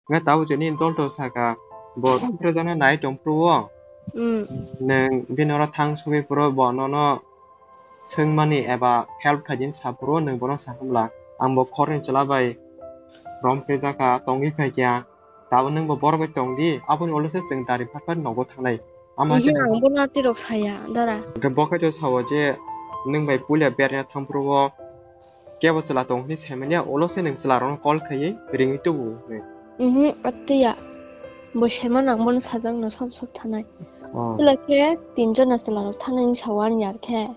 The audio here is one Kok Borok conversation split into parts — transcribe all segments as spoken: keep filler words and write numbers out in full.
Hwnkhe tabuk je nini dol to saka, bo romphrejaknai nai tong phuru o. Hmm. Nwng bini oro thang sugwi phuru bo nono swngmani eba help khaidi sa phuru nwng bono sa hwnla, ang bo khorni chwla bai romphrejakha, tongwi phaikha. Tabuk nwng bo borok bai tong di, aboni ulo se chwng dari phat phat nogo thangnai. Ama Ihi, khe ang bono atirok saya, dara. Hwnkhe bo khe to sao je nwng bai puila berna thang phuru o kebo chwla tong hwnwi saimanya, ulo se nwng chwla rokno call khaiwi ringwi tubu hwnwi. Mhm, atwiya. Bo saiman ang bono sajak no sob sob thanai. Oh. Puila khe tinjon na chwla rok thanai ni sao ani yar khe.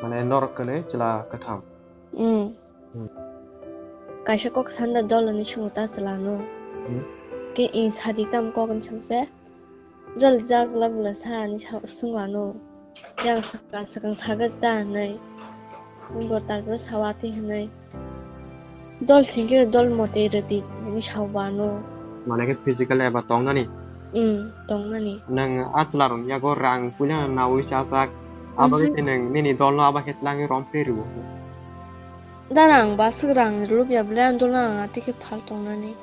Mane norok kwnwi chwla kwtham. Hmm. Hmm. Kaisa kok sanda jolani sungo ta chwla no. Hmm. Ke i sadi tam kok ni sangse. Jol jak lak bwla sa ani sa-, swngo ano. Yang sakha swkang sagak ta hinwi. Bo tarpore sao ati hinwi. Dol singke dol mote rwdi hinwi sao bo ano. Mane khe physical eba tongnani? Hmm, tongnani. Nwng a chwla rokni yago rang puila naui chajak. Abo khe Mhm. Tei nwng nini dolno abo khe tlangwi romphre rwo. Dara ang ba swk rang rwlwk ya bwle ang dolno ang ati khe phal tongnani.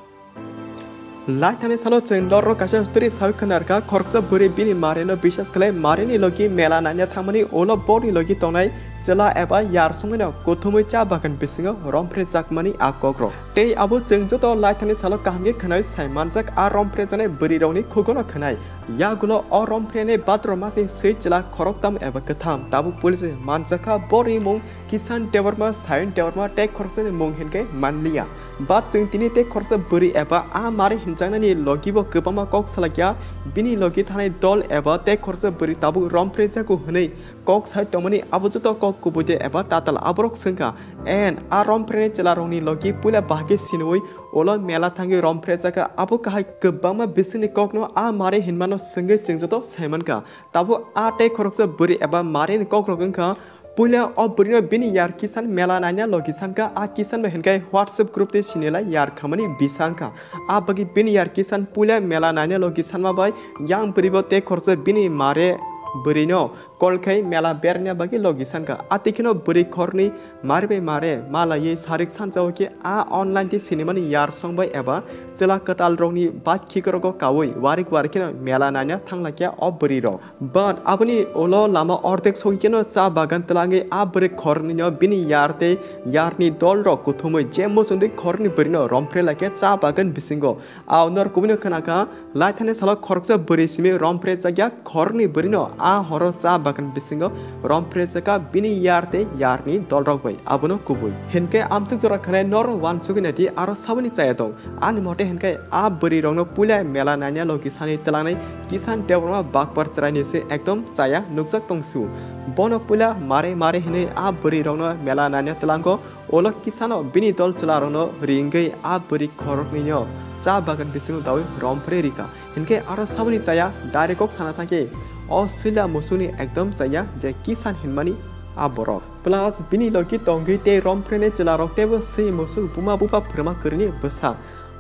Lai thani salo chwng norok kaisa story sawi khwnarkha, khoroksa bwrwi bini marino biswas khlai marini logi mela naina thangmani ulo borni logi tongnai chwla eba yar songmano kuthumwi cha bagan bisingo romphrejakmani a kokrok. Tei abo chwng joto lai thani salo kaham khe khwnai sai manjak a romphrejaknai bwrwirokni khugono khwnai. Yagulo o romphrenai bhadramasni swi chwla khoroktham eba kwtham tabuk police manjakha, borni mung Kishan Debbarma, Sayon Debbarma tei khoroksani mung hinkhe manliya. But chwng tini tei khoroksa bwrwi eba a mari hinjaknani logibo kwbangma kok salakya, bini logi thanai dol eba tei khoroksa bwrwi tabuk romphrejago hwnwi kok sai tongmani abo joto kok kubui de eba tatal aborok swngkha. And a romphrenai chwlarokni logi puila bahai khe siniwi ulo mela thangwi romphrejakha, abo kahai kwbangma bisingni kokno a mari hinmano swngwi chwng joto saimankha. Tabuk a tei khoroksa bwrwi eba marini kokrok wngkha, puila o bwrwino bini yar kisan mela naina logi sankha, a kisan bai hinkhe WhatsApp group tei sinilai yar khamani bisa wngkha. A bagwi bini yar kisan puila mela naina logi sanma bai yang bwrwibo tei khoroksa bini mare bwrwino call khai mela berna bagwi logi sankha. A tei kheno bwrwi khorni mare bai mare malaiwi sarik sanjao khe a online tei sinimani yar song bai eba chwla kwtal rokni bai khikorogo kaui warik warik kheno mela naina thanglaikha o bwrwirok. But aboni ulo lama ordek sogwi kheno cha bagan twlangwi a bwrwi khornino bini yar tei yarni dolrok kuthumwi je muchungtwi khorni bwrwino romphre laikha cha bagan bisingo. Ao nor kubuino khwnakha, lai thani salo khoroksa bwrwi simi romphre chakya khorni bwrwino a horo cha bagan bisingo romphre chakha bini yar tei yarni dolrok bai. Abono kubui. Hinkhe amsuk jora khwnai nor wansugwi naidi aro saboni chaya dong. Ani mote hinkhe a bwrwi rokno puila mela naina logi sani twlangnai Kishan Debbarma bakpar chwraini se ekdom chaya nukjak tongsu. Bono puila mare mare hinwi a bwrwi rokno mela naina twlango, ulo Kishano bini dol chwla rokno ringwi a bwrwi khoroknwino cha bagan bisingo daui romphre rikha. Hinkhe aro saboni chaya direct kok sana thangkhe o swila musukni ekdom chaya je Kishan hinmani a borok. Plus bini logi tongwi tei romphrenai chwlarok teibo swi musuk buma buba phrwma kwrwini bwsa.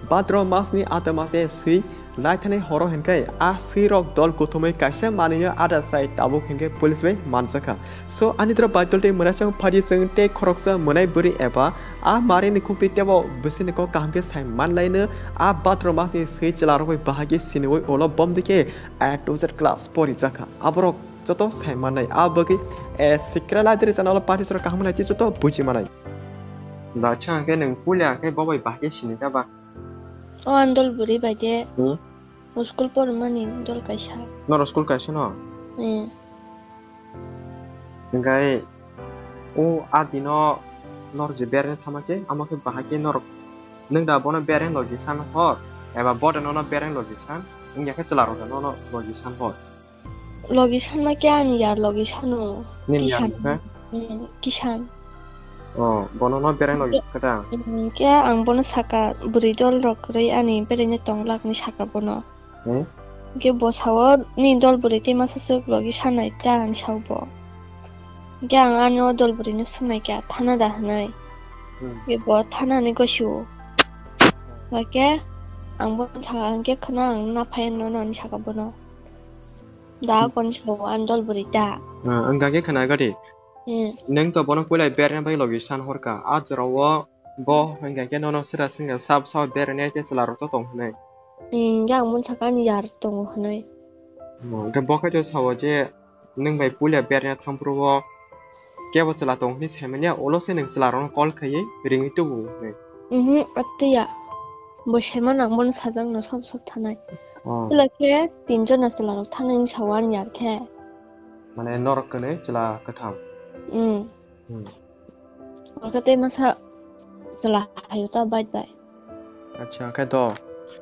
Bhadra masni atama se swi lai thani horo hinkhe a swirok dol kuthumwi kaisa manwino ada sai tabuk hinkhe police bai manjakha. So ani dra baitol tei mwnaisong phadi chwng tei khoroksa mwnai bwrwi eba a marini khuktwi teibo bwswini kok kaham khe sai manlaino a bhadra masni swi chwlarok bai bahai khe siniwi ulo bomdi khe A to Z class porijakha. Aborok joto sai mannai. A bagwi, eh, Sikra Library channel o party sora kaham nai tei joto buji manai. Ba chang khe nwng puila khe bo bai bahai khe sini kha ba? O ang dol bwrwi bai de. Hmm? O school pormani dol kaisa. Noro school kaisa no? Eh. Hingkai o a dino nor je bereng thama khe, amo khe bahai khe norok nwng da bono bereng logi san hor, eba bo da nono bereng logi san, wngya khe chwla rok da nono logi san hor. Logi sanma khe ani yar logi sano. Nini yar Kisan. Logi khe? Hmm, Kisan. Oh, bono no bereng logi Ke-, sakha da? Hmm, khe ang bono saka bwrwi dol rok kwrwi ani bereng tong lak ni saka bono. Hmm? Khe bo sao ni dol bwrwi tei masa swk logi sanai ta ang sao bo. Khe ang ani o dol bwrwi no swngnai kha thana da hinwi. Hmm. Khe bo thana ni gosio. Ba khe ang bono saka ang khe khwna ang na phai no no ni saka bono. Da kon sao an dol bwrwi ta. Ah, ang ga khe khwna gadi. Hmm. Neng to bono kulai berna bai logi san horka. A jora o Bo hwnkha khe nono sira swngkha sab sab berani ai tei chwla rok to tong hwnwi. Hwnkhe ang mwnsa kha ani yar tongo hwnwi. Hwnkhe bo khe to sao je nwng bai puila berna thangphuru o kebo chwla tong hwnwi saimanya, ulo se nwng chwla rokno call khaiwi ringwi tubu hwnwi. Mhm, atwiya. Bo saimano ang bono sajak no sob sob thanai. Oh. Puila khe tinjon na chwla rok thanai ni sao ani yar khe. Mane norok kwnwi chwla kwtham. Mm. Hmm. Orkha tei masa chwla hayo ta bike bai. Acha, khe to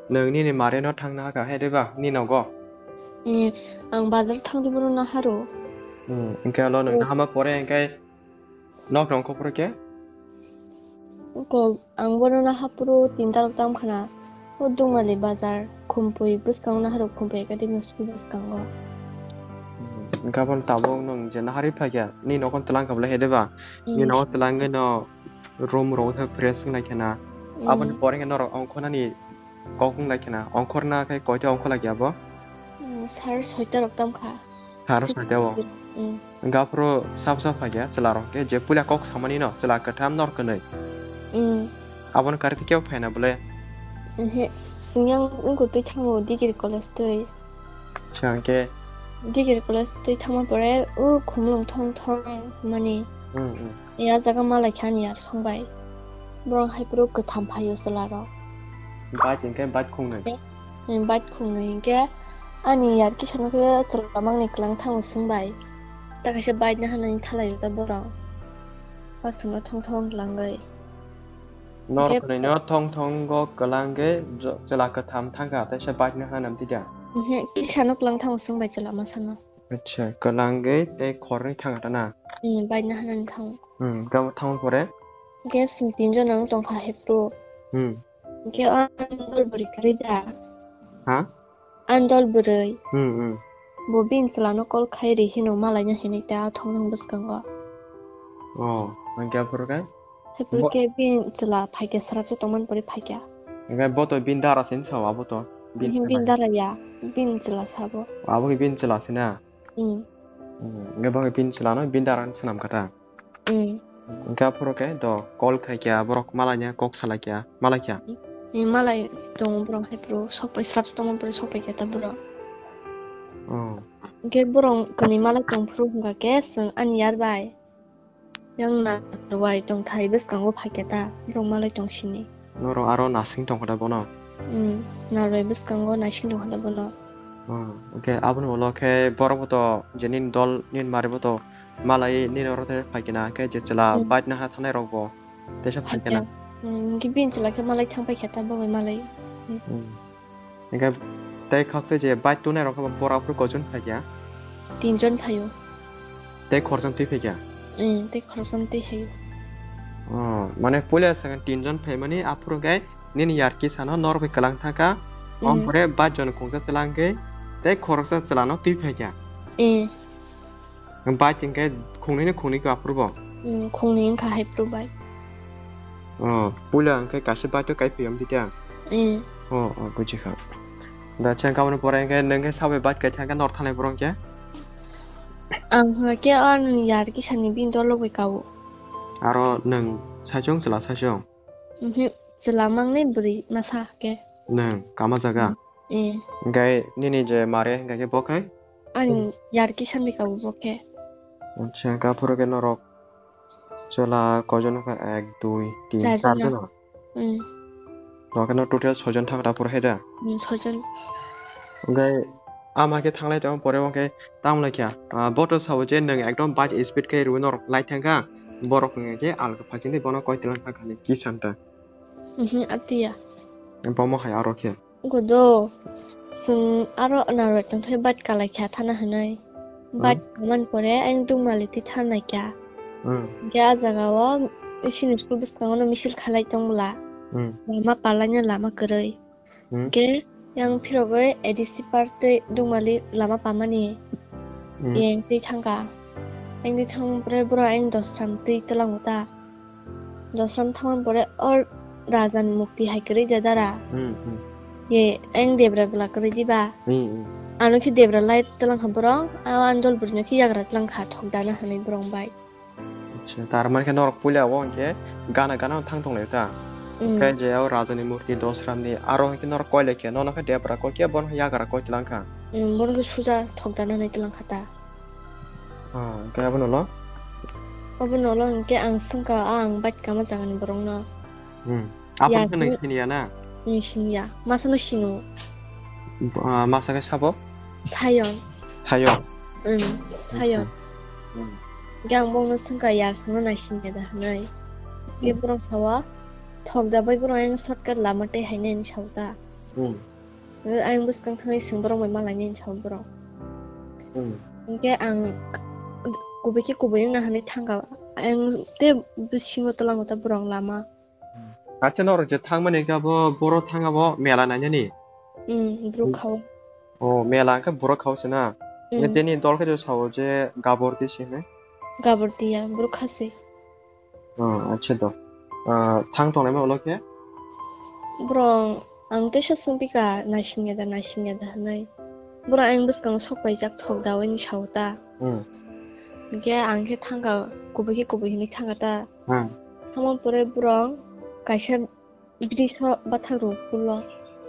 nwng nini mare no thangna hakha hai de ba ni nogo? Eh, ang bazar thang di bono naharo. Hmm, hwnkhe alo nwng Oh. nahama pore hwnkhe nok rong khopro khe? Ko ang bono nahaphuru tinta rok tam khana. O Dungmali bazar, Khumpui bwskango naharo, Khumpui Academy school bwskango. Hmm, hwnkhe aboni tabuk nwng je naharwi phaikha, ni nogo twlang kha bwlai hai de ba? Ni Hmm. nogo twlangwi no room rok wngkha fresh wnglai khana. Hmm. Aboni pore khe norok ongkhornani kok wnglai khana. Ongkhorna khe koita ongkhorlai kha abo? Hmm, sar soita rok tam kha. Sar Six soita o? Hmm. Hwnkhe aphuru sap sap phaikha chwla rok khe je puila kok samani no chwla kwtham nor kwnwi. Hmm. Aboni kari khe kebo phaina bwle? Ehe, siyang wngkha twi thango degree college twi. Acha, hwnkhe? Degree college twi thangma pore o khumulwng thong thong mani. Hmm, hmm. Ya jaga malai khe ani yar song bai. Borok hai phuru kwtham phaio chwla rok. Bike hwnkhe bike khungnwi? Eh, bike khungnwi hwnkhe ani yar kisa no khe chwla mangni kwlang thango swng bai. Ta kaisa bike no hanani thalaio ta borok. Aswkno thong thong kwlangwi. Nor Hwnkhe khwnwi no thong thong go kwlangwi jo-, chwla kwtham thangkha, teisa bike no hanani tida? Ehe, kisa no kwlang thango swng bai chwla masa no. Acha, kwlangwi tei khornwi thangkha ta na? Hmm, bike no hanani thango. Hmm, hwnkhe abo thangma pore? Hwnkhe chwng tinjon ang tongkha hai phuru. Hmm. Hwnkhe o ang dol bwrwi kwrwi da. Ha? Ang dol bwrwi. Hmm, hmm. Bo bini chwla no call khai ri hino malai no hinwi ta thong thong bwskango. Oh, hwnkhe aphuru khe? Hai phuru Bo- khe bini chwla phaikha, swrapsa tongmani pore phaikha. Hwnkhe bo to bini dara se wngsa abo to. Bini Bini, bini chwla. Dara ya, bini chwla sabo. Abo khe bini chwla se na? Hmm. Hmm, hwnkhe bo khe bini chwla no bini dara ni swnam kha ta? Mm. Hwnkhe aphuru khe do call khai khe borok malai ya, kok salai khe, malai khe. Ni malai tongo borok hai phuru sok pai srap tongma phuru sok pai khe ta borok. Oh. Hwnkhe borok kwnwi malai tong phuru hwnkha khe chwng ani yar bai. Yang na rwai tong thai bwskango phai khe ta borok malai tong sini. Norok aro nasing tongkha da bono? Hmm, narwai bwskango naising tongkha da bono. Hmm, hwnkhe aboni ulo khe borok bo to je nini dol nini mari bo to malai nini oro te phai khe na, hwnkhe je chwla Hmm. bike naha thangnai rok bo teisa phai khe na. Hmm, hwnkhe bini chwla khe malai thang pai khe ta bo bai malai. Hmm. Hwnkhe tei khaksa je bike tongnai rok khe borok aphuru koijon phai khe? Tinjon phaio. Tei khoroksa twi phai khe? Hmm, tei khoroksa twi phaio. Oh, mane puila sakha tinjon phaimani aphuru khe nini yarki sano norok bai kwlang thangkha, Mm. ompore bike jon khungsa twlang khe tei khoroksa chwla no twi phai kha. Eh. Bike hwnkhe khungnwi ni khungnwi khe aphuru bo? Mm, khungnwi wngkha hai phuru bike. Oh, puila hwnkhe kaisa bike to kai phiyam di ta? Eh. Oh, oh, bujikha. Da chang kaboni pore hwnkhe nwng khe sabai bike kai thangkhe nor thanai borok khe? Ang hwnkhe o ani yarki sani bini dolo bai kao. Aro nwng saichung chwla saichung? Mhm, chwla mangnai bwrwi masa khe. Nwng kama jaga? Eh. Hwnkhe nini je mare hwnkhe bo khe? Ani yarki sani kao bo khe. Acha, hwnkhe aphuru khe norok chwla koijon wngkha? Ek, dui, tin, char jona. Char jona? Hmm. Bo khe no total soijon thangkha aphuru hai da? Hmm, soijon. Hwnkhe ama khe thanglai tong pore hwnkhe tamo lai kha. Ah, bo to sabo je nwng ekdom bike speed khe rwui norok lai thangkha. Borok hwnkhe alka phaising tei bono koi twlang thangkha ni ki santa. Mhm, atiya. Bomo hai aro khe. Godo, chwng aro narwai tongthai bike kalai kha thana hwnwi. Hmm. Bike man pore ang dungmali twi thanai kha. Hmm. Hwnkhe ah jaga o isini school bwskango no misil khalai tong bwla. Hmm. Lama palaina lama kwrwi. Hmm. Hwnkhe yang phirogwi A D C park tei dungmali lama pamani. Hmm. Yang twi thangkha. Yang twi thang pore borok yang dosram twi twlango ta. Dosram thangmani pore o raja ni mukti hai kwrwi da dara. Hmm, hmm. Ye, ang debra gwla kwrwi diba? Hmm, hmm. Ano khe debra lai twlang kha borok, o anjol bwrwi no khe yagra twlang kha thok dana hwnwi borok bai. Tar mani khe norok puila o hwnkhe gana gana thang tonglai ta. Hmm. Hwnkhe je o Rajani murti Dosramni aro hwnkhe norok koi lai khe, nono khe debra koi khe, bono yagra koi tlang kha. Hmm, bono khe suja thok dana nai tlang kha ta. Ah, hwnkhe abono lo? Abono lo hwnkhe ang swngkha, ah, ang bike kama jagani borokno. Hmm. Aboni khe nang siniya na? Nang siniya. Masano sino. Ah, masa khe sabo? Sayon. Sayon. Hmm, Sayon. Hmm. Hwnkhe ang bongno swngkha, yar songno nai siniya da hwnwi. Hwnkhe borok sawa, thok da bai borok ayang shortcut lama tei hainai hinwi sao ta. Hmm. Ayang bwskang thangwi swng borok bai malainai hinwi sao borok. Hmm. Hwnkhe ang kubui khe kubui wngna hwnwi thangkha. Ayang tei bisingo twlango ta borok lama. Acha norok je thangmani khe abo borok thang abo mela nainani? Hmm, borok khao. Oh, mela hwnkhe borok khao se na? Hmm. Tini dol khe sao je Gabordi se hwnwi? Gabordi ya, borok kha se. Oh, acha do. Ah, thang tongnai ma ulo khe? Borok ang teisa swngpikha, naisingya da, naisingya da hwnwi. Borok ayang bwskango sok paijak thok da hwnwi sao ta. Hmm. Hwnkhe ang khe thangkha, kubui khe kubui hwnwi thangkha ta. Hmm. Thangma pore borok kaisa bridge o bathang rwo pulo.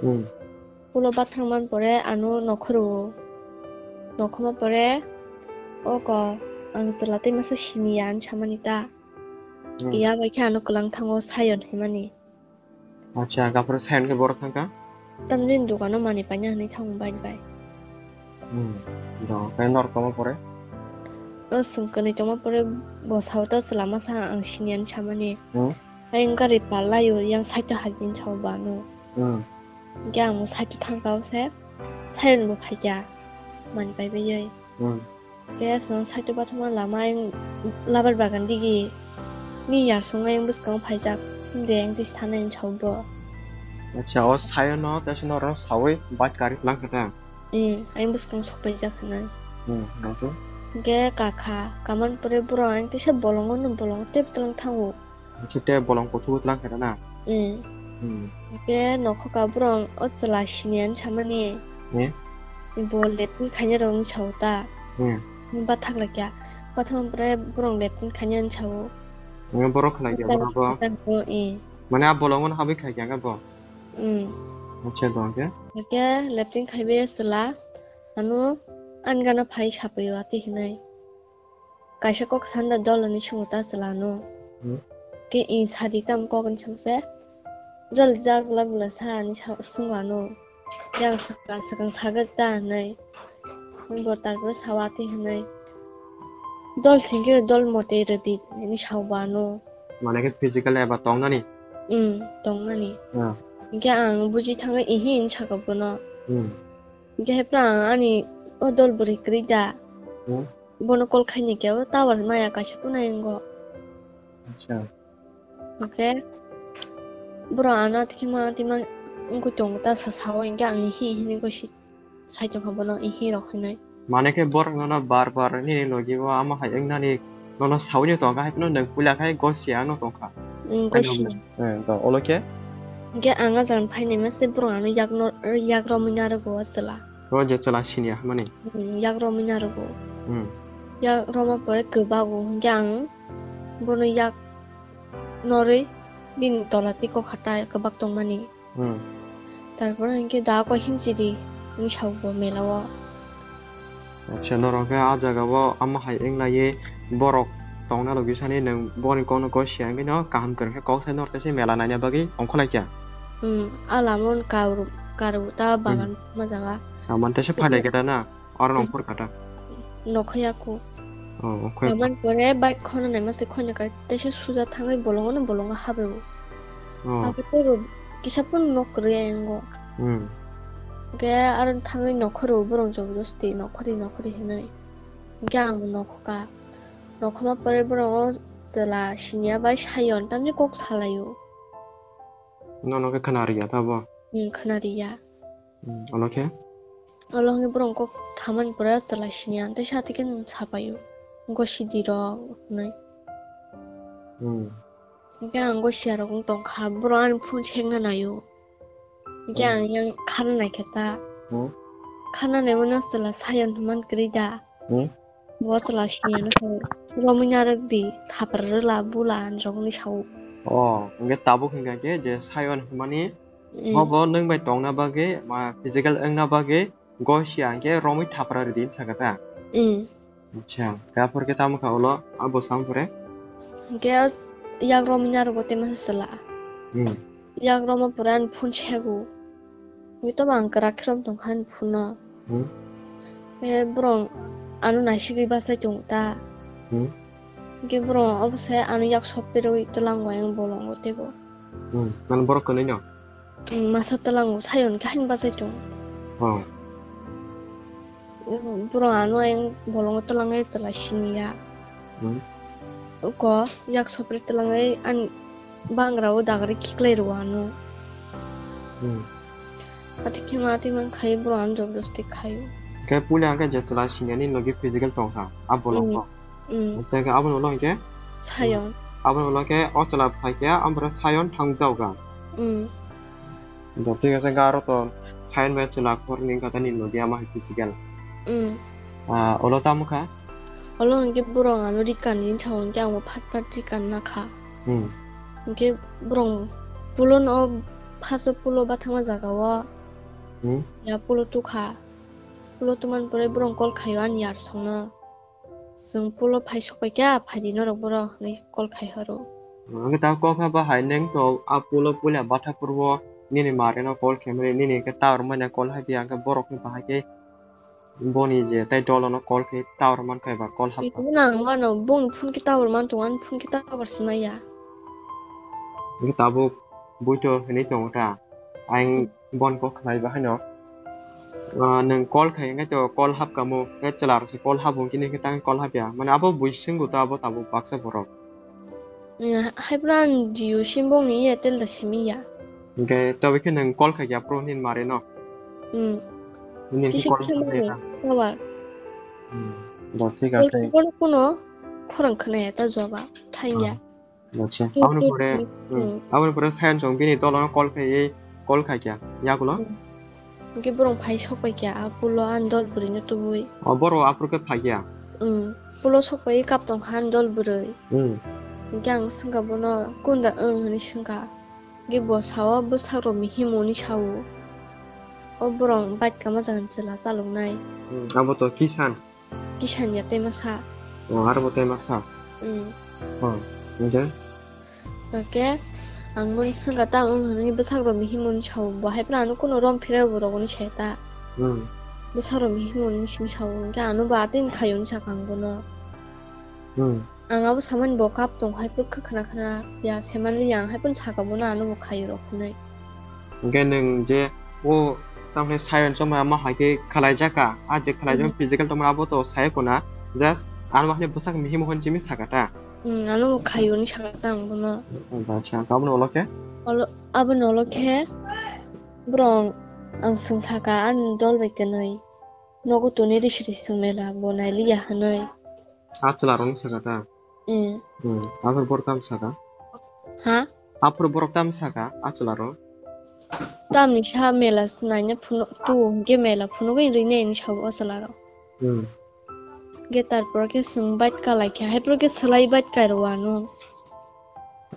Hmm. Pulo bathang man pore ano nokho rwo. Nokhoma pore oko ang chwla tei masa siniya hinwi samani ta. Hmm. Iya bai khe ano kwlang thango Sayon hwnmani. Acha, gaphuru Sayon khe borok thangkha? Tamjani dukano manwi paina hwnwi thango bike bai. Hmm. Do, khe norok tongma pore? O swng kwnwi tongma pore bo sao ta chwla masa ang siniya hinwi samani. Hmm. Ayang gari palaio, yang side o hagin sao bano. Hmm. Hwnkhe ang side o thangkha o se, Sayon bo phaikha, manwi pai baiwi. Hmm. Hwnkhe aswk side o bathangma lama ayang labar bagan digi ni yar song ayang bwskango phaijak, himde ayang tei sanai hinwi sao bo. Acha, o Sayon no teisa norok sawi bike gari tlang kha ta? Hmm, ayang bwskango sok paijak hinwi. Hmm, nangkhe? Hwnkhe kakha, kaman pore borok ayang teisa bolongo no bolongo tei tlang thango. Acha, tei bolong kothugo tlang khe na? Hmm. Hmm. Hwnkhe nokho ka borok o chwla siniya hinwi samani. Hmm. Bo lepin khaina rok hinwi sao ta. Hmm. Bathak laikya. Bathak pore borok lepin khaina hinwi sao. Hmm, borok khlai kya borok bo? Bathak bo, eh. Mane a bolongo no habwi khai kya bo? Hmm. Acha, do hwnkhe? Hwnkhe lepin khaibai chwla ano ani gana phai sapaio ati hinwi. Kaisa kok sanda jol hinwi swngo ta chwla no. Hmm. Khe i sadi tamo kok hinwi swngse, jol jak lak bwla sa hinwi sa-, swngo ano. Yang swkang swkang sagak ta hinwi. Bo tarpore sao ati hinwi. Jol singkhe jol mote rwdi hinwi sao bo ano. Mane khe physical eba tongnani? Hmm, tongnani. Hmm. Hwnkhe ang buji thangwi ihi hinwi sakha bono. Hmm. Hwnkhe hai phano ang ani o dol bwrwi kwrwi da. Hmm. Bono call khaini khe o tower maya kaisa phano yango. Acha. Hwnkhe borok ano tikima tima wngwi tongo ta sa sao hwnkhe ang ihi hini gosi sai tongkha bono ihi rok hinwi. Mane khe borok nono bar bar nini logi o ama hai wngnani nono saui no tongkha hai phano nwng puila khai gosi ano tongkha. Hmm, gosi. Eh, to, olo khe? Hwnkhe ang a jaga phainai mase borok ano yak no, yak romwi narwgo o chwla. O je chwla siniya hwnmani? Hmm, yak romwi narwgo. Hmm. Yak roma pore kwbago, hwnkhe ang bono yak norwi bini tola twi kokha ta kwbak tongmani. Hmm. Tarpore hwnkhe da koi himchidi wngwi sao bo mela o. Acha, norok khe a jaga o ama hai wnglaiwi borok tongna logi sani nwng boni kokno kok siya wngwi no kaham kwrwng khe kok sai norok teisa mela naina bagwi ongkhorlai kha. Hmm, a lama o karu, karu ta bagan ma jaga. Tamani teisa phailai khe ta na? Oro nong phor kha ta? Nokhoya kho. Oh, okhai. Tamani pore bike khonani mase khonjakha teisa suja thangwi bolongo no bolongo habwi. Oh. Abo tei bo kisa phano nok kwrwi yango. Hmm. Hwnkhe aro thangwi nokhoro borok jobojosti nokhori nokhori hinwi. Hwnkhe ang nokhoka. Nokhoma pore borok o chwla siniya bai sayon tamni kok salaio. Nono khe khna rwya ta bo? Hmm, khna rwya. Hmm, olo khe? Olo hwnkhe borok kok samani pore chwla siniya tei sa twi khe nwng sapaio. Gosi di rok hinwi. Hmm. Hwnkhe ang gosi ya rok wng tongkha, borok ani phone sengna naio. Hwnkhe ang yang khana naikha ta. Hmm. Khana naimano chwla sayon hwnmani kwrwi da. Hmm. Bo chwla sini ano sao. Romwi narwk di, thapra rwla, bula, anjrokni sao. O, hwnkhe tabuk hwnkha khe je Sayon hwnmani, mm, bobo nwng bai tongna bagwi, ma, physical wngna bagwi, gosia hwnkhe romwi thapra rwdi sakha ta? Mm. Acha, khe aphuru khe tamo kha ulo, abo sam pore? Hwnkhe yak romwi narwgo tei masa chwla. Hmm. Yak romwi pore ani phone sego. Hwnkhe tamo ang kwrak khe rom tongkha ani phone no. Hmm. Khe borok ano naisigwi bachai tongo ta. Hmm. Hwnkhe borok obo se ano yak sopirwi twlango ayang bolongo teibo. Hmm, mane borok kwnwi no? Hmm, masa twlango Sayon khe haino bachai tongo. Oh. Borok ano ayang bolongo twlangwi chwla siniya. Hmm. Ko yak sopre twlangwi ani bangra o dagri khiklai rwo ano. Hmm. Ati khe ma ati man khai borok ano jobrosti khaio. Khe puila hwnkhe je chwla siniyani logi physical tongkha, a bolongo. Hmm. Hmm. Tei khe aboni ulo hwnkhe? Sayon. Aboni ulo khe o chwla phaikha, ampore Sayon thangjaokha. Hmm. Do, thik ase, garo to Sayon bai chwla khorni gata ni logi ama hai physical. Hmm. Ah, ulo tamo kha? Ulo hwnkhe borok ano rikani hinsa hwnkhe ang bo phat phat rikani nakha. Hmm. Hwnkhe borok pulo no, phaso pulo bathangma jaga o. Hmm. Ya pulo tukha. Pulo tuman pore borok call khaio ani yar songno. Chwng pulo phai sokpai kha, phaidi norok borok hinwi call khai horo. Hwnkhe ta kok kha bahai nwng to a pulo puila batha purbo nini mare no call khaimani, nini hwnkhe tower manya call haipiya, hwnkhe borok ni bahai khe boni je tai dolo no call khe tower mankha eba call hapkha. Nang mano bongni phone khe tower man tongo, ani phone khe tower se maya. Hwnkhe tabuk buito hinwi tongo ta. Ang Hmm. bon kok khlai bahaino. Ah, nwng call khai hwnkhe to call hapkha mo, khe chwla rok se call habu hwnkhe nini khe tang call hapya. Mane abo bui swngbo to abo tabuk baksa borok. Hmm, hai phano ang Jio sim bongni Airtel da simi ya. Hwnkhe tobe khe nwng call khaikha phuru nini mare no? Hmm. Nini khe Kisa call kisa hapya mani na? Tower. Hmm. Do thik Call ase. Kuno kuno khorang khwnaya ta jawab thangya. Ah. Acha. Tuk, Aboni tuk, pore, tuk, hmm, tuk. Aboni pore Sayon chong bini dolo no call khai, call khai kya, yagulo? Hmm. Hwnkhe borok phai sok pai kya, a pulo ani dol bwrwi no tubui. O, borok aphuru khe phai kya? Hmm. Pulo sok pai kap tong kha ani dol bwrwi. Hmm. Hwnkhe ang swngkha bono, "Kunda wng?" hwnwi swngkha. Hwnkhe bo sao, "Bwsak rok mihim," hwnwi sao. O borok bike kama jagani chwla chaloknai. Hmm. Abo to Kisan. Kisan ya tei masa. O, aro bo tei masa. Hmm. O, hwnkhe? Hwnkhe ang bono swngkha ta, wng hwnwi bwsak rok mihim hwnwi sao, bo hai phano ano kuno rom phira bo rok hwnwi sai ta. Hmm. Bwsak rok mihim hwnwi simi sao, hwnkhe ano bo atwini khaio hwnwi sakha ang bono. Hmm. Ang abo samani bo kap tong hai phuru khwkhwna khwna ya, saimanli ya, ang hai phano sakha bono ano bo khaio rok hwnwi. Hwnkhe nwng je o tamni Sayon chongma ma hai khe khlai jak kha, a je khlai jak Hmm. physical tongma abo to sai kho na, just ano bahai bwsak mihim hwn simi sakha ta. Hmm, ano bo khaio hwnwi sakha ta ang bono. Acha, aboni ulo khe? Olo, aboni ulo khe borok ang swng sakha ani dol bai kwnwi. Nogo tonwi risi risi swng mela bo nai li ya hwnwi. A chwla rok ni sakha ta? Hmm. Hmm. Aphuru borok tam sakha? Ha? Aphuru borok tam sakha, a chwla rok? Tamni sa mela naina phunu, tu hwnkhe mela phunugwi rinai hinwi sao a chwla rok. Hmm. Hwnkhe tarpor khe chwng bike kalai kha, hai phuru khe swlai bike kai rw ano.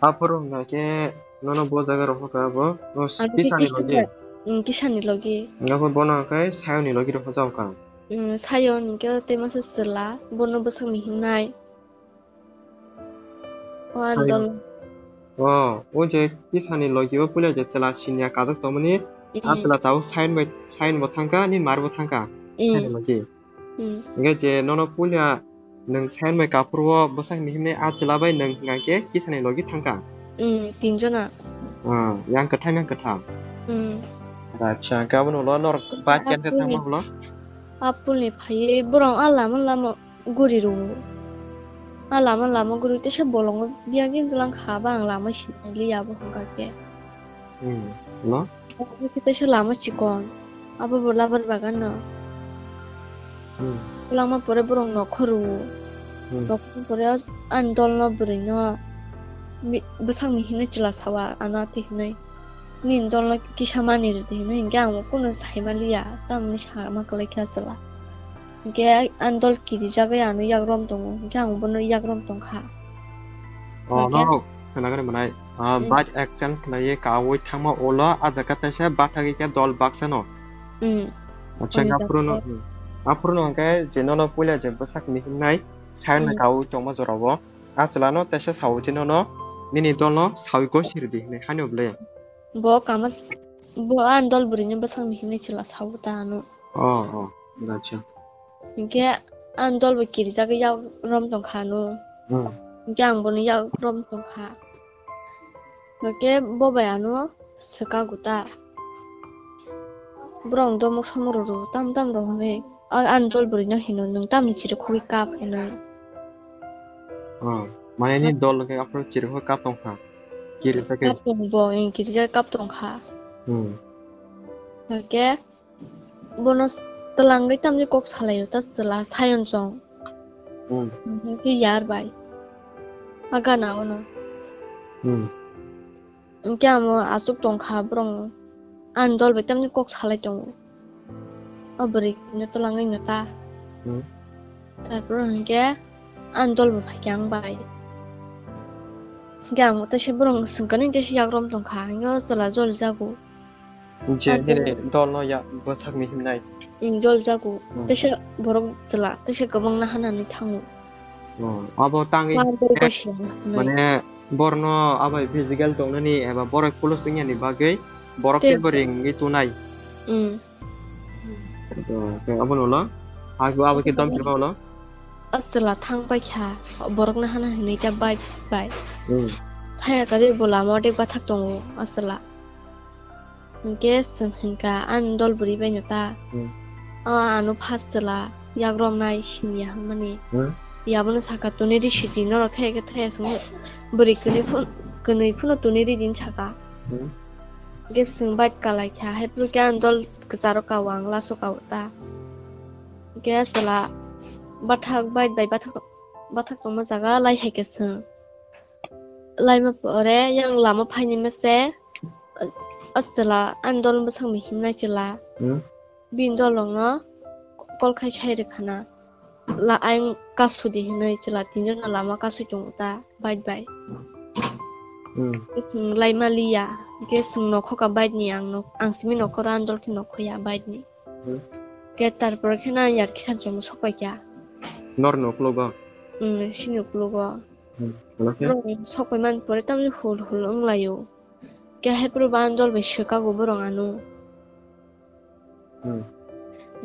Aphuru hwnkha khe nono bo jaga rohor kha bo, no Ano khe Kisani logi. Kisani, mm, Kisani logi. Hwnkha khe bono hwnkha khe Sayoni logi rohor jao kha. Mm, Sayon hwnkhe tei masa chwla, bono bwsakni himnai. O Sayon. Andol. O, o je Kisani logi o puila je chwla siniya kajak tongmani, a Mm. chwla tabuk Sayon bai, Sayon bo thangkha, ni mar bo thangkha. Mm. Sayoni logi. Hmm. Hingke je nono puila nwng Sayon bai kaphuru o bwsakni himnai a chwla bai nwng hingka khe Kisani logi thangkha? Hmm, tinjona. Ah, yang kwthai nang kwtham? Hmm. Acha, hingke aboni ulo norok bike A ken khe pulni, thangma ulo? A pulni phaiwi borok a lama lama guri rwo. A lama lama guri teisa bolongo biyang jin tlang kha ba ang lama sinai li abo hingka khe. Hmm, no? Obo khe teisa lama chikon. Abo bo labar bagan no. Hmm. Lama pore borok nokho rwo. Hmm. Nokho pore ani dol no bwrwi no mi-, bwsakni hinwi chwla sawa ano ati hinwi. Nini dol no kisa mani rwdi hinwi hinkhe ang bo kunu saima liya. Tamoni sama kwlai kha chwla. Hinkhe ani dol kirijagwi ano yak rom tongo, hinkhe ang bono yak rom tongkha. Oh, hinkhe no, khwnagani mwnai. Ah, hmm. Bike exchange khlaiwi kaui thangma ulo, ah jaga teisa bathagwi khe dol baksa no. Hmm. Acha, aphuru no, aphuru no hinkhe je nono puila je bwsak ni himnai, sayang na kaui tongma jorao. Ah chwla no teisa saui je nono, nini dol no saui gosiri di hinwi, hani ble. Bo kama s-, bo ani dol bwrwi ni bwsak ni himnai chwla saui ta ano. Oh, oh, acha. Hinkhe ani dol bo kirijagwi yak rom tongkha ano. Hmm. Hinkhe ang bono yak rom tongkha. Hinkhe bo bai ano swka guta. Borok wng tongmok somok rw rw tam tam rw hwnwi. A-, ani dol bwrwi no hino, "Nwng tamni chirikhogwi kap?" hinwi. Oh, mane ni dol khe aphuru chirikhogwi kap tongkha. Kirijagwi. Kap tong bo, eng kirijagwi kap tongkha. Hmm. Hinkhe bono s-, twlangwi tamni kok salaio ta chwla Sayon chong. Hmm. Hinkhe yar bai. A gana ono. Hmm. Hinkhe amo aswk tongkha borok ani dol bai tamni kok salai tongo. O bwrwi no twlangwi no ta. Hmm. Tarpor hinkhe ani dol bo phaikha ang bai. Hinkhe ang teisa borok swngkani teisa yak rom tongkha, hinkhe o chwla jol jago. Je ani dol no ya bwsak ni himnai. Hmm, jol jago. Hmm. Teisa borok chwla, teisa kwbangma hanani thango. Oh, abo tangwi mane borno abai physical tongnani eba borok pulos wngyani bagwi borok tei teibo ringwi tunai. Hmm. To, to abono ulo. Abo, abo khe dom phirma ulo. Astela thang paikha, borokno hana hinwi ta bike bai. Hmm. Thaya kari bo lama o dek bathak tongo, astela. Hinkhe chwng hinkha ani dol bwrwi baino ta. Hmm. O ano first chwla yak romnai siniya hwnmani. Hmm. Yabono saka tuni ri sidi norok thaya khe thaya swngo bwrwi kwnwi phun-, kwnwi phano tuni ri di saka. Hmm. Hinkhe chwng bike kalai kha, haiphuru khe ani dol kwcharo kao ang laso kao ta. Hinkhe chwla bathak bike bai bathak, bathak tongma jaga lai hai khe chwng. Laima pore yang lama phaini mese, a chwla ani dol bwsakni himnai chwla. Hmm. Bini dolongno call khai sai rwkhana. La, ayang kasudi hinwi chwla tinjono lama kasui tongo ta, bike bai. Hmm. Chwng laima liya, hwnkhe chwng nokhoka bike ni ang nok-, ang simi nokhoro ani dol khe nokhoya bike ni. Hmm. Khe tarpore khe na yar kisan chwng sokpai kha. Norni uklogo? Hmm, sini uklogo. Hmm, wngkhe? Borok sokpai mani pore tamni hul hul wnglaio. Khe haiphuru bo ani dol bai swkago borok ano. Hmm.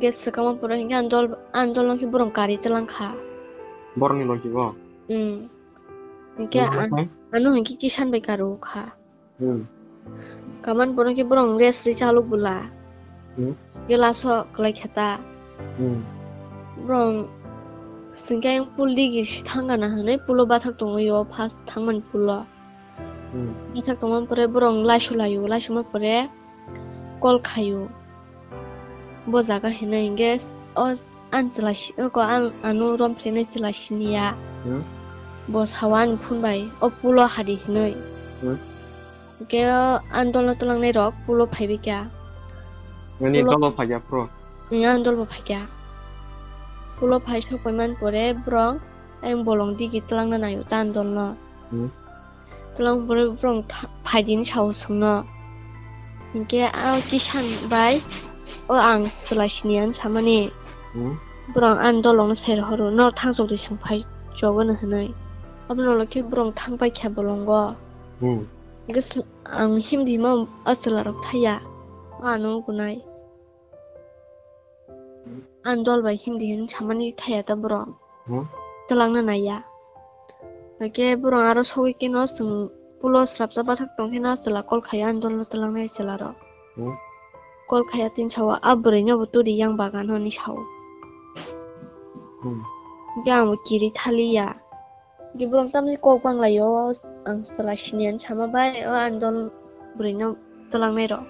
Khe swkangma pore hinkhe ani dol, ani dol no khe borok kari twlang kha. Borokni logi bo? Hmm. Hinkhe hmm, an-, ano hinkhe kisan bai karo kha. Hmm. Kaman bono khe borok rest ri chalok bwla. Hmm. Glass o kwlai khe ta. Hmm. Borok singkhe ayang pool digi si thang gana hinwi pool o bathak tongwi o first thangmani pool o. Hmm. Bathak tongmani pore borok laisu laio, laisuma pore call khaio. Bo jaga hinwi hinkhe o ani chwla si-, oko ang ano rom phrenai chwla siniya. Hmm. Bo sao ani phone bai o pool o hadi hinwi. Hmm. Hinkhe o ani dol no twlangnai rok pool o phaibai kha. Ani pool o dol bo phaikha phuru? Ani dol bo phaikha. Pool o phai sokpai man pore borok ayang bolong digi twlangna naio ta ani dol no. Hmm. Twlang borok borok tha-, phaidini sao chwngno. Hinkhe a kisan bai o ang chwla siniya hinwi samani. Hmm. Borok ani dolongno sai rohoro, "Norok thang chok di," chwng phai chogo hinwi. Abono ulo khe borok thang pai kha bolongo. Hmm. Hinkhe ang himdi ma o chwla rok thaya. O ano gunai. Ani dol bai himdi hinwi samani thaya ta borok. Hmm? Twlangna naiya. Hinkhe borok aro sogwi kheno chwng pool o swrapsa bathak tong kheno chwla call khaio ani dol no twlangnai chwla rok. Hmm? Call khaiya tini sao a bwrwi no bo turi yang bagan hinwi sao. Hmm. Hinkhe ang bo kiri thaliya. Hinkhe borok tamni kok banglaio, ang chwla siniya hinwi sama bai o ani dol bwrwi no twlangnai rok.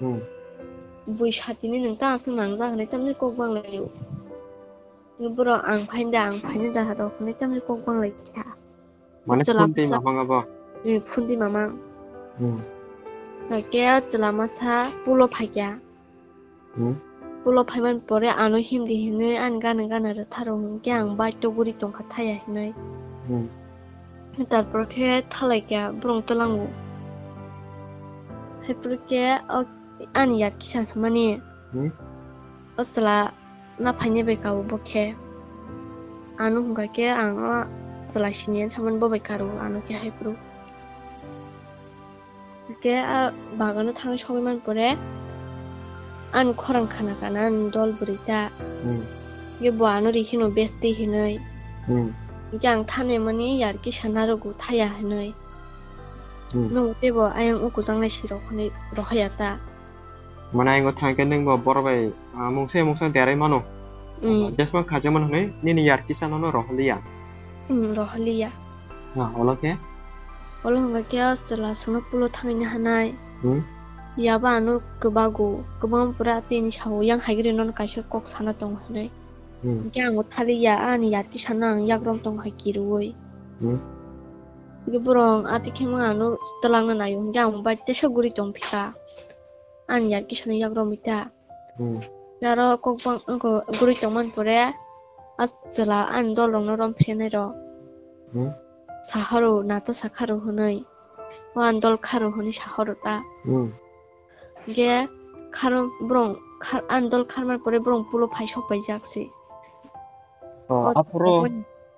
Hmm. Bui satini nwng ta aswk nangjak hinwi tamni kok banglaio. Borok ang phainda, ang phainda rok hinwi tamni kok banglai kha. Mane chwla phone twi masa mamang abo? Hmm, phone twi mamang. Hmm. Hinkhe chwla masa pool o phaikha. Hmm. Pulo phaiman pore ano himdi hinwi ani gana gana rwtharo hinkhe ang bike to guri tongkha thaya hinwi. Hmm. Tarpor khe thalai khe borong twlango. Haiphuru khe o ani yar kisa hwnmani. Hmm. O chwla na phainai bai kao bo khe. Ano hwnkha khe ang o chwla siniya samani bo bai karo ano khe haiphuru. Hwnkhe a bagano thangwi sogwi man pore ani khorang khana kana ani dol bwrwi ta. Hmm. Hwnkhe bo ano ri hino besti hinwi. Hmm. Hwnkhe ang thanai mani yar kisa narogo thaya hinwi. Hmm. Nwng teibo ayang o kwchang nai sirok hinwi rohorya ta. Mane ayang o thangkhe nwng bo borok bai, ah, mungsa mungsa derai mano. Hmm. Jesma khajakmani hinwi nini yar kisa nono rohorliya. Hmm, rohorliya. Ah, olo khe? Olo hwnkha khe o chwla chwngno pulo thangwi nahanai. Hmm? Yaba ano kwbago, kwbangma pura tini sao yang hai gri nono kaisa kok sana tongo hinwi. Hmm. Hwnkhe ang o thaliya, ani yar kisa no ang yakrom tong hai kirui. Hmm. Hwnkhe borok ati khe ma ano twlangna naio, hwnkhe ang bai teisa guri tong phika. Ani yar kisa no yakrom ita. Hmm. Aro kok bang, wngkha guri tongmani pore, a chwla ani dol rokno rom phrenai rok. Hmm. Sahoro, nato sakharo hwnwi. O ani dol kharo hwnwi sahoro ta. Hmm. Hwnkhe kharo borok khar-, ani dol kharmani pore borok pulo phai sok paijak se. Oh, o aphuru,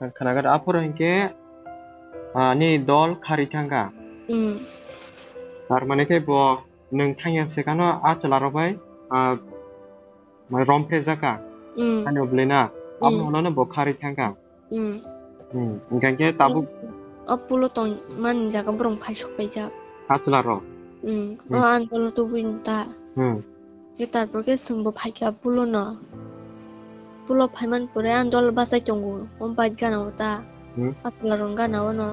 khnagar aphuru hinkhe, ah, ni dol khari thangkha. Hmm. Tar mane khe bo nwng thangya se kano a chwla rok bai, ah, mai rom phre jaka. Hmm. Ani obli na, hmm, abono bo khari thangkha. Hmm. Hmm. Hwnkhe tabuk o pulo tong mani jaga borok phai sok paijak. A chwla rok. Hmm. Hmm. O andolo tubui ta. Hmm. Hwnkhe tarpor khe chwngbo phaikha pulono. Pulo phaimani pore andol bachai tongo, o bike gana o ta. Hmm. A chwla rok gana o no.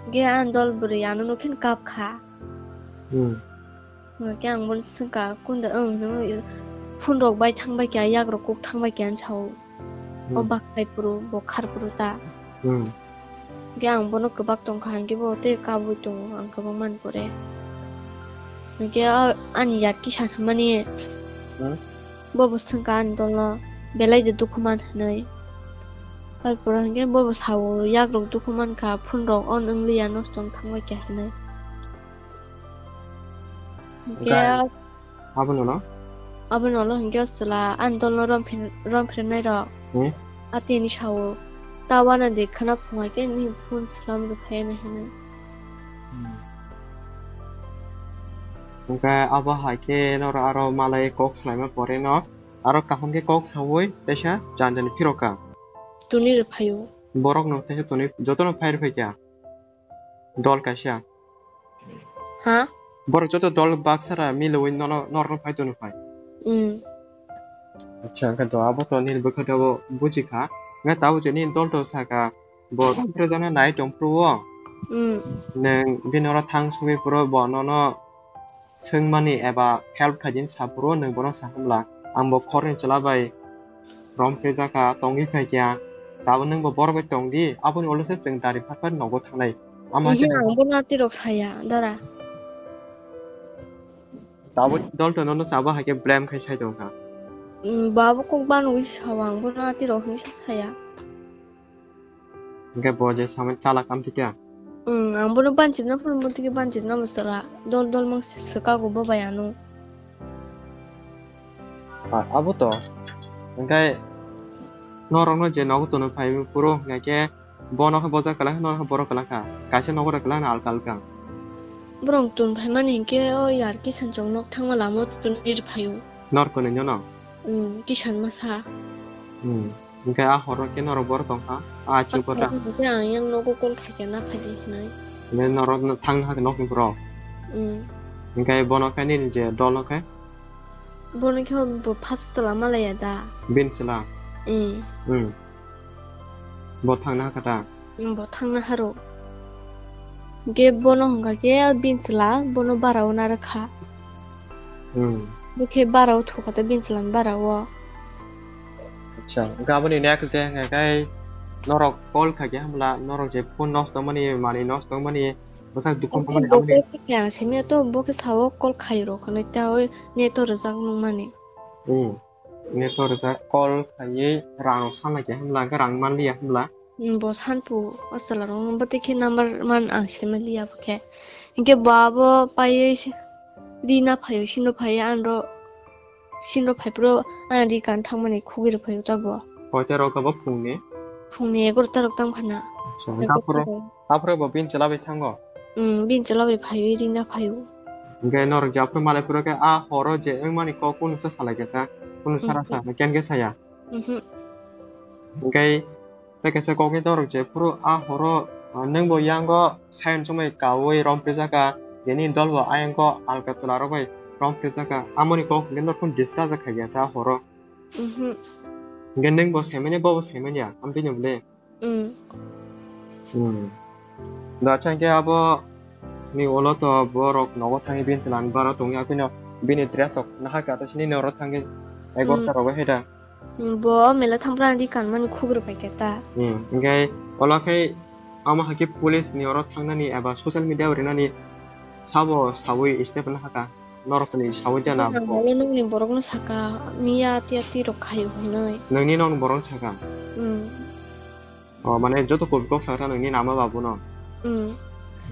Hwnkhe andol bwrwi ano nukhe kap kha. Hmm. Hwnkhe ang bono swngkha, kunda, ang hinwi phone rok bai thangbai kha, yak rok kuk thangbai kha, hinwi sao. O, hmm, bakhai phuru, bo khar phuru ta. Hmm. Hwnkhe ang bono kwbak tongkha, hwnkhe bo tei kabui tongo, ang kwbang man pore. Hwnkhe o ani yar kisa hwnmani, hmm, bo bo swngkha ani dolno, belai de dukhu man hinwi. Tarpor hwnkhe bo bo sao, yak rok dukhu mankha, phone rok on wngliya, nosto wng thangbai kha hinwi. Hwnkhe gai-, abono no? Abono no hwnkhe o chwla ani dolno rom phin-, rom phirnai rok. Hmm? Atini sao, ta wana de khwna phunga khe ni phone swlam rw phai nai hinwi. Hmm. Hwnkhe abo hai khe norok aro malai kok swlaima pore no, aro kaham khe kok saui teisa jani jani phirokha. Tuni rw phaio. Borok no teisa tuni jotono phai rw phaikha. Dol kaisa. Ha? Borok joto dol baksara milwi nono, norokno phai tono phai. Hmm. Acha, hwnkhe to abo to nini bwkha to abo buji kha. Hwnkhe tabuk je nini dol to saka bo rom phre jana nai tong phuru o. Hmm. Nwng bini oro thang sugwi phuru bo nono swngmani eba help khaidi sa phuru nwng bono sa hwnla, ang bo khorni chwla bai rom phre jaka tongwi phaikha, tabuk nwng bo borok bai tongdi, aboni ulo se chwng dari phar phar nogo thangnai. Ama Ihi khe ang bono atirok saya, dara. Tabuk dol to nono sabo hai khe blame khai sai tongkha. Mm, babo kok banwi sao ang bono atirok hinwi sa saya. Hwnkhe bo je samani chalak amtwi khe? Hmm, ang bono banchirna phano bo tiki banchirna bo sala. Dol dol mang swkago bo bai ano. Ah, abo to. Hwnkhe norokno je nogo tono phai phuru hwnkhe bono khe bojak kwlangkha, nono khe borok kwlangkha. Kaisa nogo rok kwlangkha alka alka. Borok tun phaimani hinkhe o yar kisan chong nok thangma lama o tun ri phaio. Nor kwnwi no no? Hmm, kisan masa. Hmm. Hwnkhe a horo khe norok boro tongkha, a chukota. Hwnkhe ang yang nogo call khaikha, na phaidi hinwi. Hwnkhe norok no thangna hakhe nokni borok. Hmm. Hwnkhe bono khe nini je dol no khe? Bono khe bo first chwla malaya da. Bini chwla? Hmm. Hmm. Bo thangna hakha ta? Hmm, bo thangna haro. Hwnkhe bono hwnkha khe bini chwla bono bara o narwkha. Hmm. Bo khe bara o thukha ta bini chwla ni bara o. Acha, hwnkhe aboni next day hwnkha khe norok call khaikhe hamla, norok je phone nosto mani, manwi nosto mani, bwsak dukhu mani. Bo aboni call khaikhe ang simi to bo khe sao call khairok hinwi ta oi net o rwjak nungmani. Hmm. Hwnkhe to rijak call khaiwi rang rok sanlai khe hwnla, hwnkhe rang manliya hwnla. Hmm, bo sanpu o chwla rok no bwtwi khe number man ang saimanliya bo khe. Hwnkhe bo abo paiwi ri na phaio, sino phaio ang ro, sino phai phuru ang ri kan thangmani khugwi rw phaio ta bo. Koita rok abo phungni? Phungni egarota rok tang phana. Acha, hwnkhe aphuru, aphuru bo bini chwla bai thango? Hmm, bini chwla bai phaiwi ri na phaio. Hwnkhe norok je aphuru malai phuru khe a horo je wngmani kok kunu sa salai khe sa, kunu sara sa, ken khe saya? Mhm. Hwnkhe tei kaisa kokni torok je phuru a horo, ah, nwng bo yango sayung chumui kaui rom prijaka, tini dol bo ayang go alka chwla rok bai rom prijaka, amoni kok hwnkhe norok phano discuss khaikha sa a horo. Mhm. Hwnkhe nwng bo saimanya, bo bo saimanya, ang bini bwle. Mm. Hmm. Da chang khe abo ni ulo to borok nogo thangwi bini chwla ni bara tongya, bini dress rok nahaka to sini norok thangwi egarota rok bai hai da. Hmm, bo mela thangphra di kanmani khugru pai khe ta. Hmm, hwnkhe ola khe amo hai khe police ni oro thangnani eba social media o rinani sabo sawi step na haka norok ni sawi jana bo. Holo nokni borok no saka miya tiya ti rok khayo hinoi. Nokni nokni borok no saka. Hmm. O mane joto kok kok sakha nokni nama babu no. Hmm.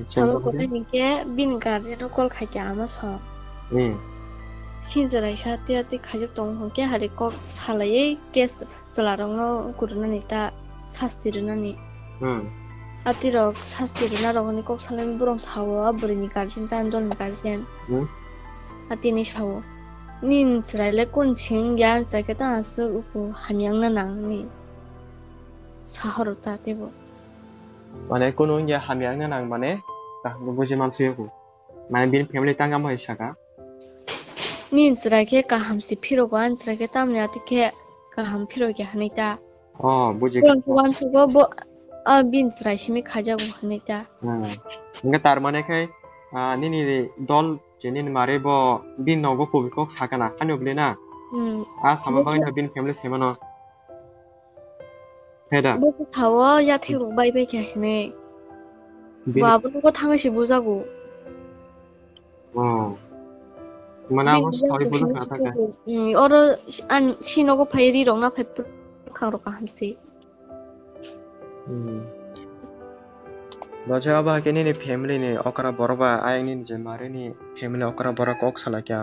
Acha, abo tamo khe? Kok ni khe bini guardian no call khai khe ama so. Hmm. Sinjerai sa tiya ti khaijak tong hon khe hari kok salai case chwla rok no kurunani ta sasti rwnani. Hmm. Ati rok sasti rwna rok ni kok salai borok sao a bwrwi ni guardian ta dol ni guardian. Hmm. Ati ni sao. Nin chwrai le kun sing ya chwrai khe ta aswk uku hamya wngna nang ni. Sahoro ta tebo. Mane kunu wngya hamya wngna nang mane kaham khe buji mansuya ku. Mane bini family tang amo hai saka. Ni chwrai khe kaham se phiro go, ani chwrai khe tamni ati khe kaham phiro khe hwnwi ta. Oh, buji. Borok khe uansugo bo, a bini chwrai simi khaijago hwnwi ta. Hmm. Hwnkhe tar mane khai, ah, nini dol je nini mare bo bini nogo kubui kok sakana, hani bwle na? Hmm. A sama bagwi no bini family saimano. Heda. Bo sao yathik rok bai bai khe hwnwi. Bini. Bo abo nugo thangwi se bujago. Oh. Mane abo sawi bujakha khe. Hmm, oro an si nogo phai ri rok na phai bwkhang rok kaham se. Hmm. Bo je abo hai khe nini family ni okra borok ba ayang nini je mare ni family okra borok kok salai kha.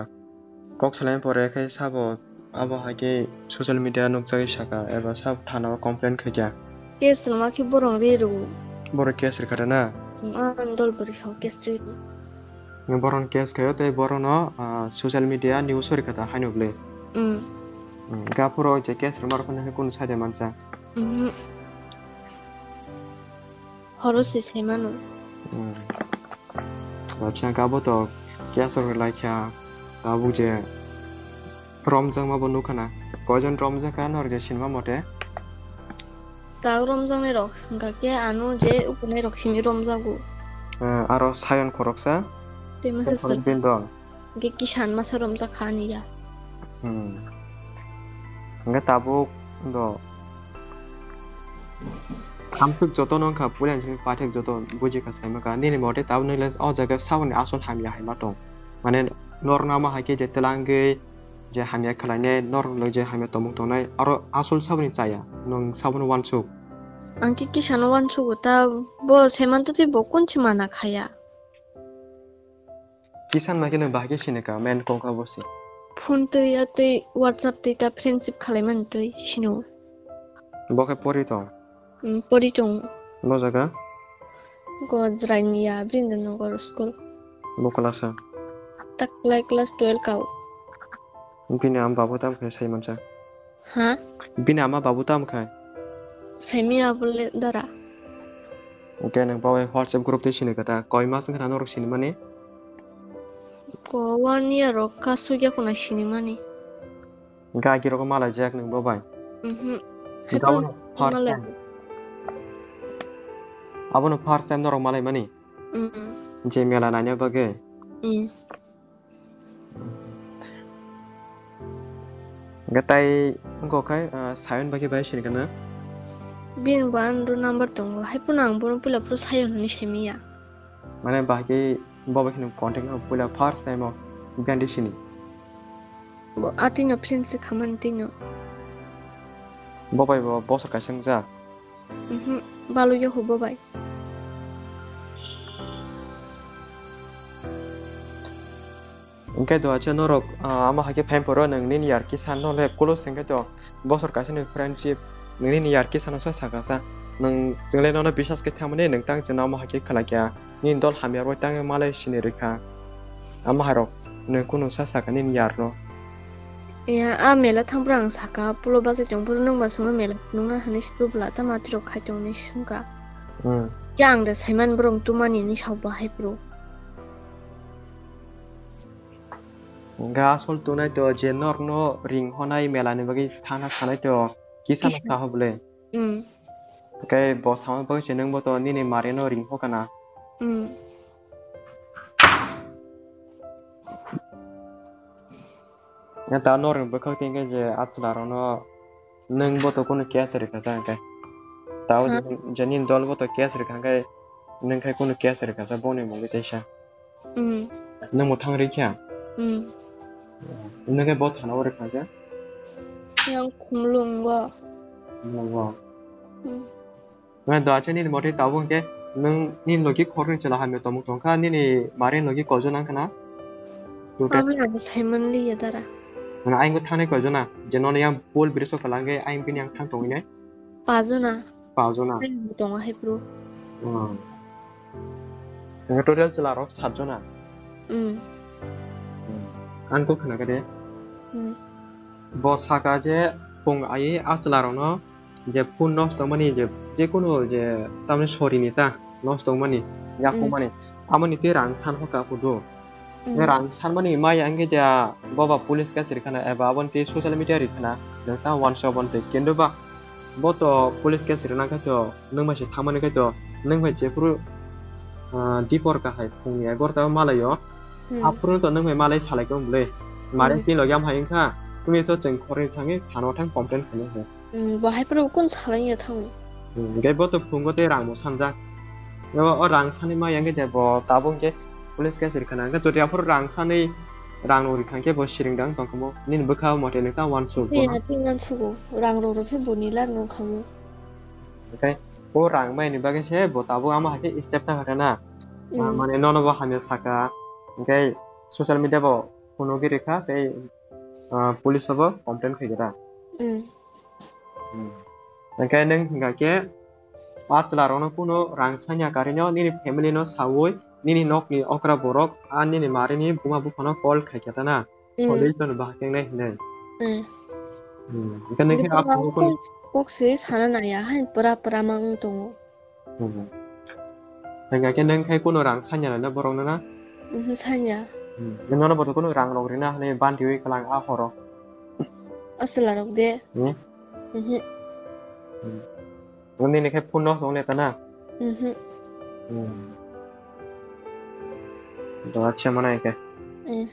Kok salaini pore khe sabo abo hai khe social media nukjagwi saka eba sabo thana o complain khaikha. Case rwma khe borok ri rw. Borok case rwkha da na? Ang dol bwrwi sao case ri rw. Borok case khaio tei borokno, ah, social media news rwkha da haino bwle. Mm. Mm, gaphuro je case rwma rok khe kunu saide mansa. Mhm. Horo se saimano. Hmm. Acha, kabo to kya chok lai kya, tabuk je romjakma bo nukha na. Koijon romjakha norok je sinima mote? Kak romjaknai rok hwnkha khe ano je ukunai rok simi romjago. Eh, aro Sayon khoroksa. Tei masa Sayon sir. Bindon. Hwnkhe kisan masa romjak kha ani ya. Hmm. Hwnkhe tabuk do. Thamswk joto no wngkha, puila ni simi paithak joto buji kha, saima kha. Nini mote tabuk nini o jaga saboni asol hamya hai ma tong. Mane norok no ama hai khe je twlangwi je hamya khlainai, norok no je hamya tongmung tongnai, aro asol saboni chaya, nwng saboni uansuk. Ang khe kisano uansugo ta, bo saimanto tei bo kunchi mana khaya. Kisan ma khe nwng bahai khe sini kha, main kok abo se. Phone twi, a twi, WhatsApp twi ta friendship khalai mani twi sino. Bo khe pori tong? Hmm, pori tong. Bo jaga? Go Jrainia Brindranagar school. Bo class a? Ta klai class twelve kao. Bini ama babu tam khe sai mansa. Ha? Bini ama babu tam khai? Saimi abole dara. Hwnkhe nwng bawai WhatsApp group tei sini kha ta? Koi mas wngkha norok sinimani? Ko one year rok ka sugya kuna sinimani. Hwnkhe agi rok malai jak nwng bo bai? Mhm. Hwnkhe abono first time. Abono first time norok malai mani? Mhm. Je mela naina bagwi? Mhm. Hwnkhe tai wngkha khai, ah, Sayon bai khe bai sini kana? Bini bo ani roll number tongo, hai phano ang bono puila phuru Sayon hinwi saimanya. Mane bahai khe bo bai kheno contact no puila first time o biyandi sini. Bo atwi no friendship khamani twi no. Bo bai bo bosor kaisa wngjak. Mhm, balukya hu bo bai. Hwnkhe do acha norok, ah, amo hai khe phaim phoro nwng nini yar kisa no le close hwnkhe do bosor kaisa ni friendship nwng nini yar kisa no sa saka sa. Nwng chwngle nono biswas khe thangmani nwng tang chwngno amo hai khe khlai kha. Nini dol hamya rwui tang malai sini rwkha. Amo hai rok nwng kunu sa saka nini yar no. Ya, a mela thangphuru ang saka, pulo bachai tongphuru nwng ba songno mela phunukna hwnwi se tubla, tamo atirok khai tongni swngkha. Hmm. Khe ang da saiman borok tumani hinwi sao bo hai phuru. Hwnkhe asol tunai to je norokno ring honai mela ni bagwi thangna sanai to kisa Kisa. Sa ho bwle. Hmm. Hwnkhe bo samani bagwi se nwng bo to nini mare no ring ho kana. Hmm. Ya ta norok bwkhak tingkhe je a chwla rokno nwng bo to kunu case rwkha sa hwnkhe. Tao Ha? Je nini dol bo to case rwkha hwnkhe nwng khai kunu case rwkha sa boni mungwi teisa. Mm. Nwng bo thang rwkha? Mm. Nwng khe bo thana o rwkha hwnkhe? Yang khumlung bo. Khumlung bo. Mm. Mane do acha nini mote tabuk hwnkhe nwng nini logi khoroknwi chwla hamya tongmung tongkha, nini mare logi koijon wngkha na? Total. Abo ang saimanliya dara. Mane ayang thangnai koijon na? Je nono yang pol bwrwi sok kwlangkhe ayang bini yang thang tongwi nai? Pajona. Pajona. Saimanbo tongo hai phuru. Hmm. Hwnkhe total chwla rok satjona. Hmm. Hmm. Ang kok khna khe de. Hmm. Bo saka je pung ai a chwla rokno je phone nosto mani je, je kunu je tamni sori ni ta nosto mani, yakung Mm. mani, amoni tei rang san hoka phudu. Mm. Rang san mani mai ang khe ja boba police case rikha na eba aboni tei social media rikha na, nwng ta uansuk aboni tei kintu ba bo to police case rina khe to nwng bai se thangmani khe to nwng bai jephuru, ah, dipor kahai phungni egarota o malai o. Mm. Aphuru to nwng bai malai salai khe bwle. Mare Mm. tei logi am hai wngkha, tumi to chwng khorni thangwi phano thang complain khainai khe. Hmm, bo hai phuru kun salai ya thang. Hmm, hwnkhe bo to phungo tei rang bo sanjak. O, o rang sani ma yang khe bo tabuk hwnkhe police case rikha na. Hwnkhe jodi aphuru rang sani rang rok rikha hwnkhe bo siring dang tong khe bo. Nini bwkha o mote nokha uansuk bo Twi no. Na twi uansuk o. Rang rok rok khe bo ni lar no khamu. Hwnkhe o rang mai ni bagwi se bo tabuk ama hai khe step ta kha na. Hmm. Mane nono bo hamya saka. Hwnkhe social media bo phunugwi rikha tei ah, police o bo complain khai khe da. Mm. Hmm. Hwnkhe nwng hwnkha khe a chwla rokno kunu rang sanya karwi no nini family no saui nini nokni okra borok a nini marini buma buphano call khai khe ta na. Mm. Solution bahai khe nai hinwi. Mm. Hmm. Hwnkhe nwng khe Hwnkhe a phungo kunu kok, kok se sana naya hai pura pura ma wng tongo. Hmm. Hingkha khe nwng khai kunu rang sanya na borok no na? Mhm, sanya. Hmm. Nwng nono boto kunu rang rok rina hwnwi banti wi kwlang a horo. Aswla rok de. Hmm? Mhm. Hmm. Nwng nini khai phone no song le ta na? Mhm. Hmm. Do acha mana khe. Eh.